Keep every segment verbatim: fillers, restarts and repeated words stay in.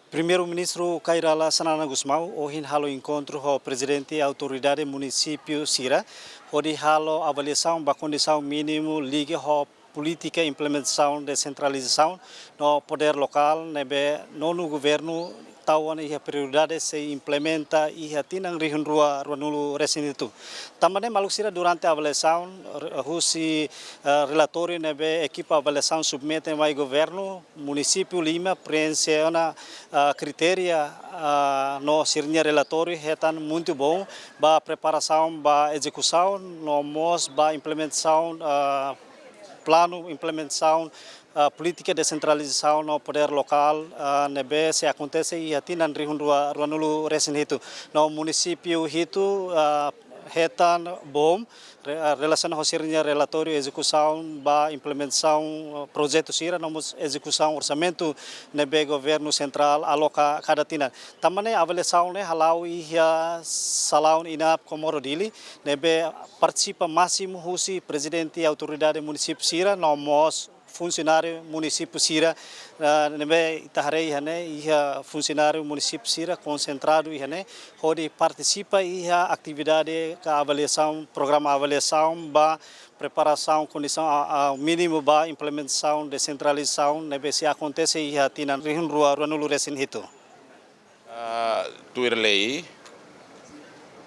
Primeiru-Ministru Kay Rala Xanana Gusmão ohin halo enkontru ho Prezidente Autoridade Munisípiu sira, hodi halo avaliasaun ba kondisaun mínimu liga ho polítika implementasaun desentralizasaun no podér lokál ne'ebé nonu governu tau ona iha prioridade sei implementa iha tinan rihun rua ruanulu resin hitu. Tanba ne'e maluk sira durante avaliasaun, re-, husi, eh, relatóriu ne'ebé ekipa avaliasaun submete mai governu, munisípiu lima preenxe ona, ah, kritéria, ah, no sira-nia relatóriu hetan muito bom ba preparasaun ba ezekusaun no mós ba implementasaun, ah, planu implementasaun, ah, polítika desentralizasaun no podér lokál, ah, ne'ebé sei akontese iha tinan rihun rua ruanulu resin hitu. No munisípiu hitu, ah, hetan bom, re-, ah, relasiona ho sira-nia relatóriu ezekusaun ba implementasaun, ah, projetu sira, no mós ezekusaun orsamentu ne'ebé governu sentrál aloka kada tinan. Tanba ne'e avaliasaun ne'e hala'o iha salaun INAP Comoro Dili, ne'ebé partisipa másimu husi prezidente autoridade munisípiu sira, no mós funsionáriu munisípiu sira, ah, ne'ebé ita haree iha ne'e, iha funsionáriu munisípiu sira konsentradu iha ne'e, hodi partisipa iha atividade ka avaliasaun, programa avaliasaun ba preparasaun kondisaun, ah, ah, mínimu ba implementasaun desentralizasaun ne'ebé sei akontese iha tinan rihun rua ruanulu resin hitu. Ah, tuir lei,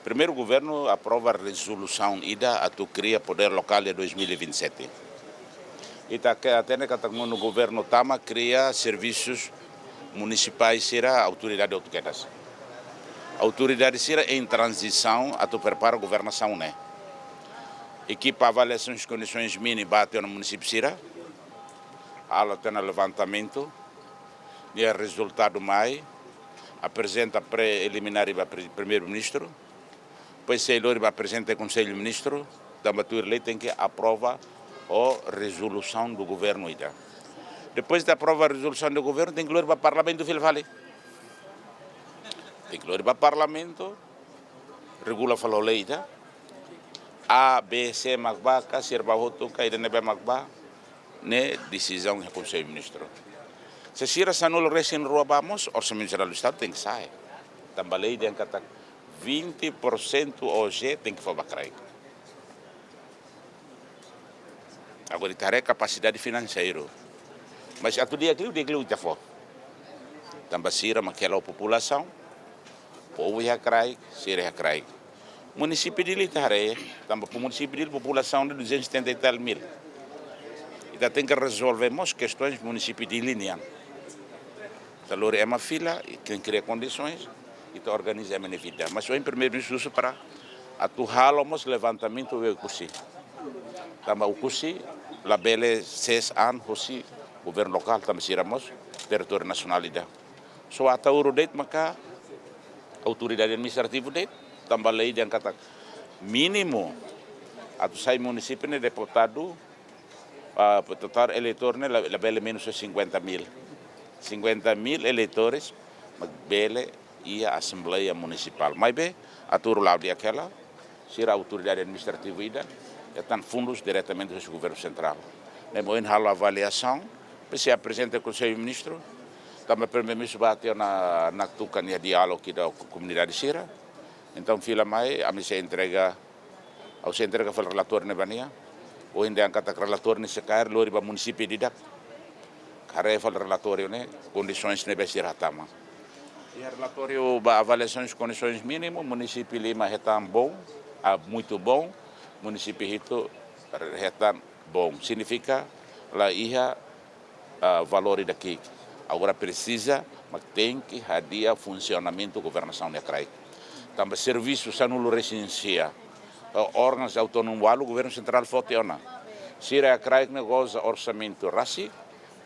primeiru governu aprova rezolusaun ida atu kria podér lokál iha dois mil e vinte e sete. Ita ke hatene katak nonu governu tama kria servisus munisipais sira autoridade hotu kedas. Autoridade sira em tranzisaun atu prepara governasaun ne'e. Ekipa avaliasaun kondisaun mínimu ba tiha ona munisípiu sira, halo tiha ona levantamentu, nia rezultadu mai, aprezenta preliminár ba pri-, primeiru-ministru, depois sei lori ba aprezenta Konsellu Ministru, tanba tuir lei tenke aprova ho rezolusaun do governu ida. Depois de aprova rezolusaun do governu, tenke lori ba parlamentu fila fali. Tenke lori ba parlamentu, regula fali ho lei ida. A, B, C mak ba ka, sira ba hotu ka, ida ne'ebé mak ba, ne'e desizaun iha Konsellu Ministru. Se sira sanulu resin rua ba mós, Orsamentu Jerál do Estadu tenke sa'e. Tanba lei dehan katak vinte por cento hoje tenke fó ba kraik. Agora ita haree kapasidade finanseiru. Mas atu di'ak liu, di'ak liu ita fó. Tanba sira mak hela ho populasaun, povu iha kraik, sira iha kraik. Munisípiu Dili ita haree, tanba munisípiu Dili populasaun de duzentos e setenta e tal mil. Ita tenke rezolve mós kestaun munisípiu Dili nian. Ita lori ema fila, i ken kria kondisaun, ita organiza ema nia vida. Mas ohin primeiru-ministru husu para atu halo mós levantamentu ba Oekusi. Tanba Oekusi labele sees an hosi governu lokál, tanba sira mós territóriu nasionál ida. Só Ataúro de'it maka autoridade administrativa de'it, tanba lei dehan katak mínimu atu sai munisípiu ne'e deputadu, ah, totál eleitór ne'e la, labele menus ke cinquenta mil. Cinquenta mil eleitores mak bele iha Asembleia Munisipál. Maibé, Ataúro la'o di'ak hela, sira autoridade administrativa ida, hetan fundus diretamente husi governu sentrál. Ne'e ohin halo avaliasaun, depois sei aprezenta Konsellu Ministru, tanba primeiru-ministru ba tiha ona naktuka nia diálogu ida ho komunidade sira. Entaun, fila mai, ami sei entrega, ha'u sei entrega fali relatóriu ne'e ba nia. Ohin dehan katak relatóriu ne'e sei kaer, lori ba munisípiu ida-idak. Haree fali relatóriu ne'e, kondisaun ne'ebé sira hatama. Iha relatóriu ba avaliasaun kondisaun mínimu, munisípiu lima hetan bom, ah, muito bom, munisípiu hitu hetan bom. Signifika la iha, ah, valór ida ki'ik. Agora presiza, mak tenke hadi'a funsionamentu governasaun iha kraik. Tanba servisu sanulu resin sia, ah, órgauns autónomu ualu governu sentrál fó tiha ona. Sira iha kraik ne'e goza orsamentu rasik,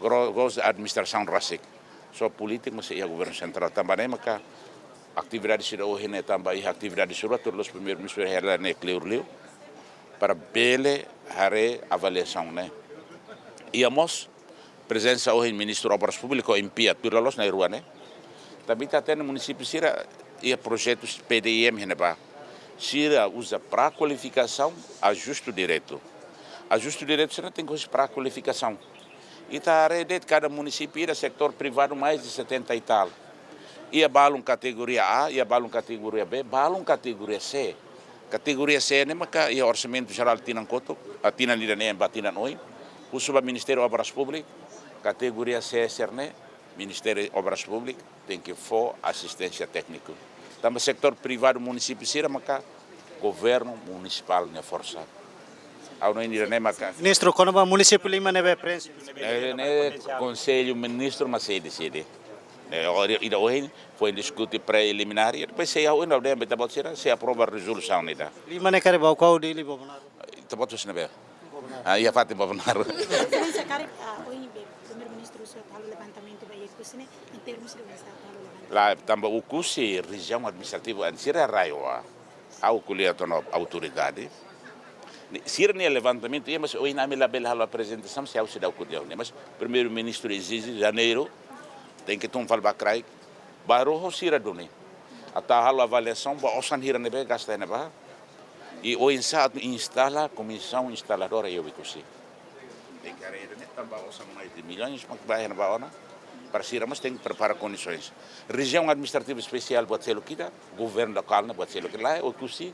gro-, goza administrasaun rasik. Só polítiku mak sei iha governu sentrál. Tanba ne'e maka atividade sira ohin ne'e, tanba iha atividade sira, tuir loos primeiru-ministru hela ne'e kleur liu, para bele haree avaliasaun ne'e. Iha mós prezensa ohin Ministru Obras Públikas, M P, atu loloos na'in-rua ne'e. Tanba ita hatene munisípiu sira iha projetu P D I M iha ne'ebá. Sira uza pré-kualifikasaun, ajustu diretu. Ajustu diretu sira tenke husi pré-kualifikasaun. Ita haree de'it kada munisípiu iha setór privadu mais de setenta e tal. Iha balun kategoria A, iha balun kategoria B, balun kategoria C. Kategoria C ne'e maka iha orsamentu jerál tinan kotuk, ah, tinan ida-ne'e ba tinan oin, husu ba Ministériu Obras Públikas, kategoria C sira-ne'e, Ministériu Obras Públikas tenke fó asisténsia tékniku. Tanba setór privadu, munisípiu sira maka governu munisipál nia forsa. Ha'u hanoin ida-ne'e maka. Ministru, kona-ba munisípiu lima ne'ebé prenxe? Ne'e, ne'e Konsellu Ministru mak sei deside. Ne'e, ori-, ida ohin foin diskute preliminár, i depois sei ha'u ina de ita-boot sira sei aprova rezolusaun ida. Lima ne'e karik ba Baucau, Dili, Bobonaro? Ita-boot husi ne'ebé? Ah, iha fatin Bobonaro. Exelénsia, karik, ah, ohin be Primeiru-Ministru sira halo levantamentu ba iha Oekusi ne'e, em termos de organizasaun halo levantamentu. Lae, tanba Oekusi rejiaun administrativa, an sira RAEOA. Ha'u ko'alia tiha ona autoridade. Ne'e, sira-nia levantamentu, iha, mas ohin ami labele halo aprezentasaun, se ha'u seidauk ko'alia ona. Mas Primeiru-Ministru ezije, Janeiru, tenke tun fali ba kraik, ba ró ho sira duni. Atu halo avaliasaun, ba osan hira ne'ebé gasta iha ne'ebá. I oinsá atu instala komisaun instaladora iha Oekusi. Tenke haree ida-ne'e tanba osan mais de milhões, mak ba iha ne'ebá ona. Para sira mós tenke prepara kondisoens. Rejiaun administrativa espesiál buat seluk ida, governu lokál ne'e buat seluk ida. Lae, Oekusi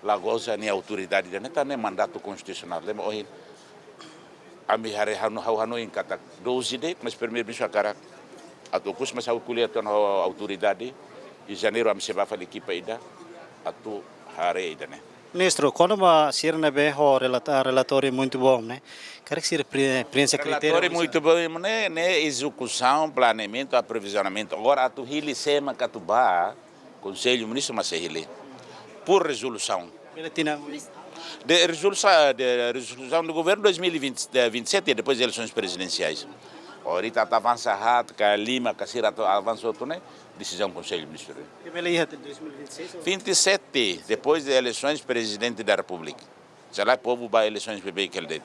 la goza nia autoridade ida-ne'e, tanba ne'e mandatu konstitusionál. Lembra ohin ami haree hanu, ha'u hanoin katak doze de'it, mas Primeiru-Ministru hakarak atu Oekusi, mas ha'u ko'alia tiha ona ho autoridade, i Janeiru ami sei bá fali ekipa ida atu haree ida-ne'e. Ministru, kona-ba sira ne'ebé ho relata-, relatóriu Muito Bom ne'e, karik sira pre-, prenxe kritériu? Relatóriu Muito Bom ne'e, ne'e ezekusaun, planeamentu, aprovizionamentu. Agora atu hili sé mak atu bá, Konsellu Ministru mak sei hili. Por rezolusaun. Bele tinan? De rezolusaun, de rezolusaun do governu dois mil e vinte, de vinte e sete, depois de eleisoens prezidensiais. Agora ita atu avansa haat ka lima ka sira atu avansa hotu ne'e, desizaun Konsellu Ministru. Ke bele iha até dois mil e vinte e seis ou? Vinte e sete, depois de eleisoens Prezidente da Repúblika. Se lae, povu ba eleisoens beibeik hela de'it.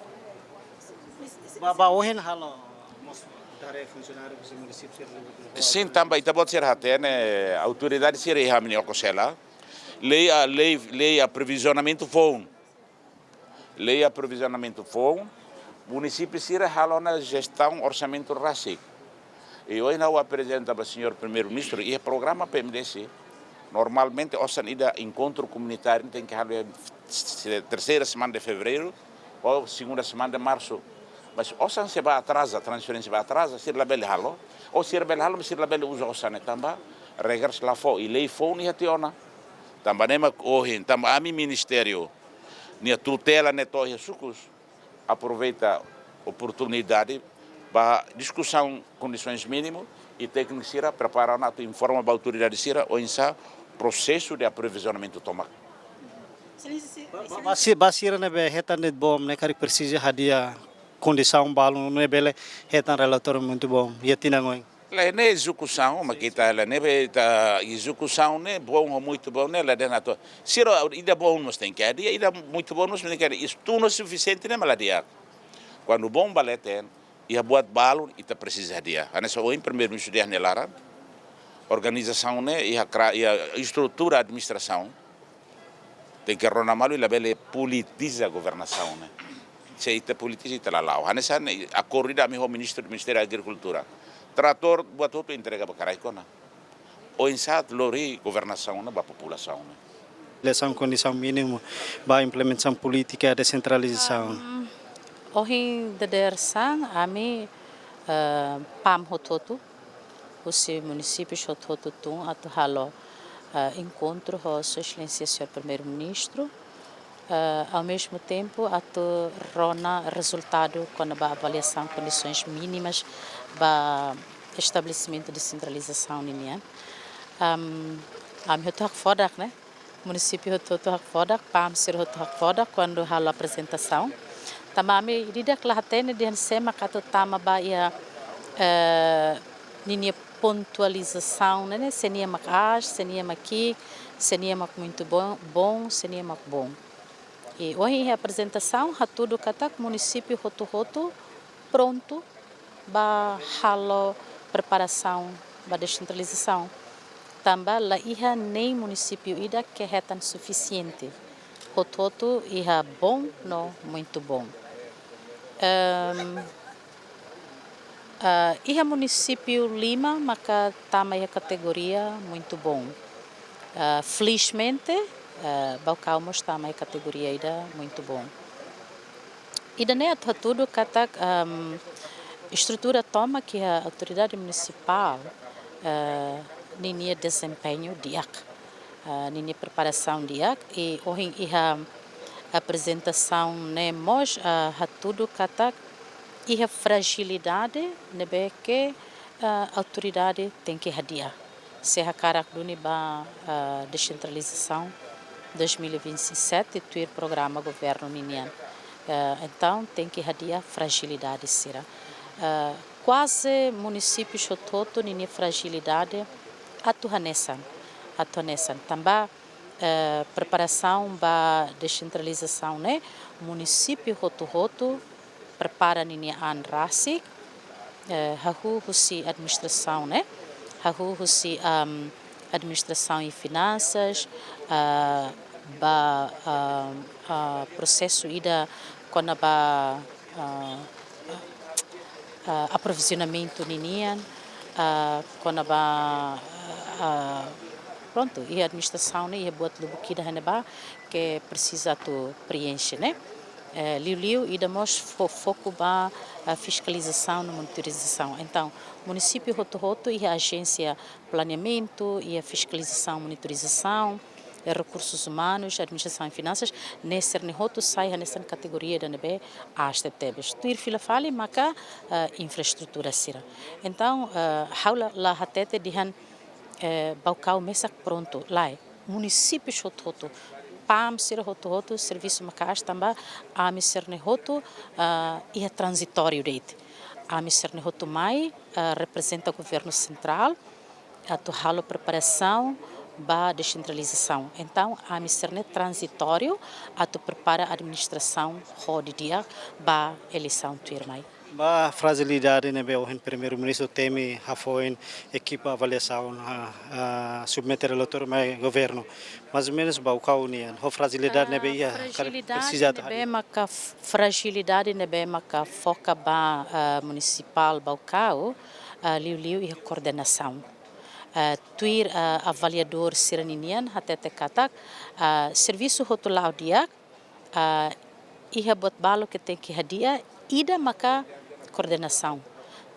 Ba, ba ohin halo mós tare funsionáriu husi munisípiu sira liu. Sin, tanba ita-boot sira hatene, autoridade sira iha ami-nia okos hela. Lei a, lei, lei aprovizionamentu foun. Lei aprovizionamentu foun, munisípiu sira halo ona jestaun orsamentu rasik. I ohin ha'u aprezenta ba señór Primeiru-Ministru, iha programa P M D S, normalmente osan ida enkontru komunitáriu tenke halo iha se-, terseira semana de fevereiru ou segunda semana de marsu. Mas osan sei bá atraza, transferénsia bá atraza, sira labele halo, ou sira bele halo, mas sira labele uza osan ne'e tanba regras la fó, i lei foun iha tiha ona. Tanba ne'e mak ohin, tanba ami ministériu nia tutela ne'e to'o iha sukus, aproveita oportunidade ba diskusaun kondisoens mínimu i tékniku sira prepara ona atu informa ba autoridade sira oinsá prosesu de aprovizionamentu tomak. Exelénsia, se-, Ba, ba, Exelénsia. Ba si-, ba sira ne'ebé hetan de'it boom ne'e karik presiza hadi'a kondisaun balun ne'e bele hetan relatóriu Muito Bom iha tinan oin? Lae, ne'e ezekusaun, mak ita hela ne'e, be ita ezekusaun ne'e, bom ho muito bom ne'e, la dehan atu. Sira ida bom mós tenke hadi'a, ida muito bom mós tenke hadi'a. Iha tun sufisiente ne'e mak la di'ak. Kuandu bom ba leten, iha buat balun ita presiza hadi'a. Hanesan ohin Primeiru-Ministru dehan nia laran, organizasaun ne'e, iha kra-, iha estrutura administrasaun, tenke rona malu i labele politiza governasaun ne'e. Se ita politiza ita la la'o. Hanesan ne'e akordu ida ami ho Ministru, Ministériu Agrikultura. Tratór buat hotu entrega ba kraik ona. Oinsá atu lori governasaun ne'e ba populasaun ne'e. Eleisaun kondisaun mínimu ba implementasaun polítika desentralizasaun. Am, ohin dadeer-saan ami, eh, PAM hotu-hotu, husi munisípiu hotu-hotu tun atu halo, eh, enkontru ho Sua Exelénsia Señór Primeiru-Ministru, eh, ao mesmo tempo atu rona rezultadu kona-ba avaliasaun kondisoens mínimas ba estabelesimentu desentralizasaun ninian. Am, ami hotu hakfodak, ne'e? Munisípiu hotu-hotu hakfodak, PAM sira hotu hakfodak kuandu halo aprezentasaun. Tanba ami ida-idak la hatene dehan sé mak atu tama ba iha, eh, ninia pontualizasaun ne'e, ne'e, se nia mak aas, se nia mak ki'ik, se nia mak muito bom, bom, se nia mak bom. I ohin iha aprezentasaun hatudu katak munisípiu hotu-hotu prontu ba halo preparasaun ba desentralizasaun. Tanba la iha nein munisípiu ida ke hetan sufisiente. Hotu-hotu iha bom no muito bom. Em, Ah, iha munisípiu lima maka tama iha kategoria muito bom. Ah, felizmente, ah, Baucau mós tama iha kategoria ida muito bom. Ida-ne'e atu hatudu katak, ahm, estrutura tomak iha autoridade munisipál, ah, ninia dezempeñu di'ak, ah, ninia preparasaun di'ak, i ohin iha aprezentasaun ne'e mós, ah, hatudu katak iha frajilidade ne'ebé ke, ah, autoridade tenke hadi'a. Se hakarak duni ba, ah, desentralizasaun dois mil e vinte e sete, tuir programa governu ninian. Ah, entaun, tenke hadi'a frajilidade sira. Ah, kuaze munisípiu hotu-hotu ninia frajilidade atu hanesan, atu hanesan. Tanba, eh, preparasaun ba desentralizasaun ne'e, munisípiu hotu-hotu prepara ninia an rasik, eh, hahú husi administrasaun ne'e, hahú husi, am, administrasaun i finansas, ah, ba, ah, ah, prosesu ida kona-ba, ah, ah, aprovizionamentu ninian, ah, kona-ba, ah, prontu, iha administrasaun ne'e iha buat lubuk ida iha ne'ebá ke presiza atu preenxe, ne'e. Eh, liuliu ida mós fo-, foku ba, ah, fiskalizasaun no monitorizasaun. Entaun, munisípiu hotu-hotu iha ajénsia planeamentu, iha fiskalizasaun, monitorizasaun, iha rekursus umanus, administrasaun i finansas, ne'e sira-ne'e hotu sai hanesan kategoria ida ne'ebé aas tebetebes. Tuir fila fali maka, eh, infraestrutura sira. Entaun, eh, ha'u la, la hatete dehan, eh, Baucau mesak prontu, lae. Munisípiu hotu-hotu, PAM sira hotu-hotu, servisu maka'as tanba ami sira-ne'e hotu, eh, iha tranzitóriu de'it. Ami sira-ne'e hotu mai, eh, reprezenta governu sentrál, atu halo preparasaun ba desentralizasaun. Entaun, ami sira-ne'e tranzitóriu atu prepara administrasaun ho di'ak ba eleisaun tuirmai. Ba frajilidade ne'ebé ohin Primeiru-Ministru temi hafoin ekipa avaliasaun, ah, ah, submete relatóriu mai governu. Mais ou menus Baucau nian, ho frajilidade ne'ebé iha, kare frajilidade presiza atu ne'ebé hadi'a. Maka f-, frajilidade ne'ebé maka foka ba, ah, munisipál Baucau, ah, liuliu iha koordenasaun. Ah, tuir, ah, avaliadór sira ninian hatete katak, ah, servisu hotu la'o di'ak, ah, iha buat balu ke tenke hadi'a, ida maka koordenasaun.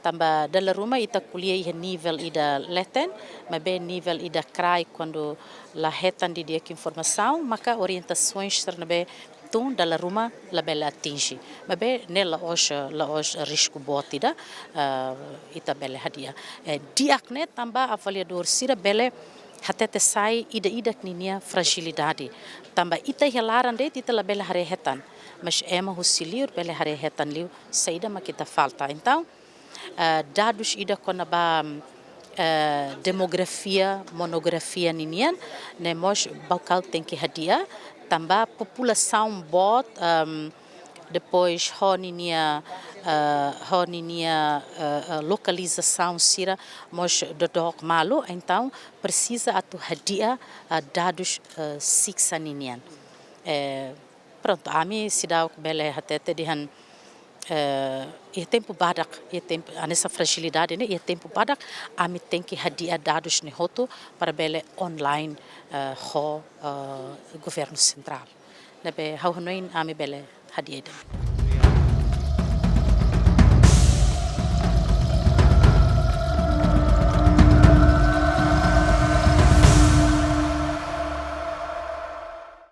Tanba dala ruma ita ko'alia iha nivel ida leten, maibé nivel ida kraik kuandu la hetan didi'ak informasaun, maka orientasaun sira ne'ebé tun dala ruma labele atinje. Maibé ne'e la'ós, la'ós risku boot ida, eh, ita bele hadi'a. Eh, di'ak ne'e tanba avaliadór sira bele hatete sai ida-idak ninia frajilidade. Tanba ita iha laran de'it ita labele haree hetan. Mas ema husi liur bele haree hetan liu saida mak ita falta. Entaun, eh, dadus ida kona-ba, eh, demografia, monografia ninian, ne'e mós Baucau tenke hadi'a, tanba populasaun boot, ehm, depois ho ninia, eh, ho ninia, eh, eh, lokalizasaun sira mós dodook malu, entaun presiza atu hadi'a, eh, dadus, eh, siksa ninian. Eh, Prontu, ami seidauk bele hatete dehan, eh, iha tempu badak, iha tempu, hanesan frajilidade ne'e, iha tempu badak, ami tenke hadi'a dadus ne'e hotu para bele online, eh, ho, eh, governu sentrál. Ne'ebé ha'u hanoin ami bele hadi'a ida.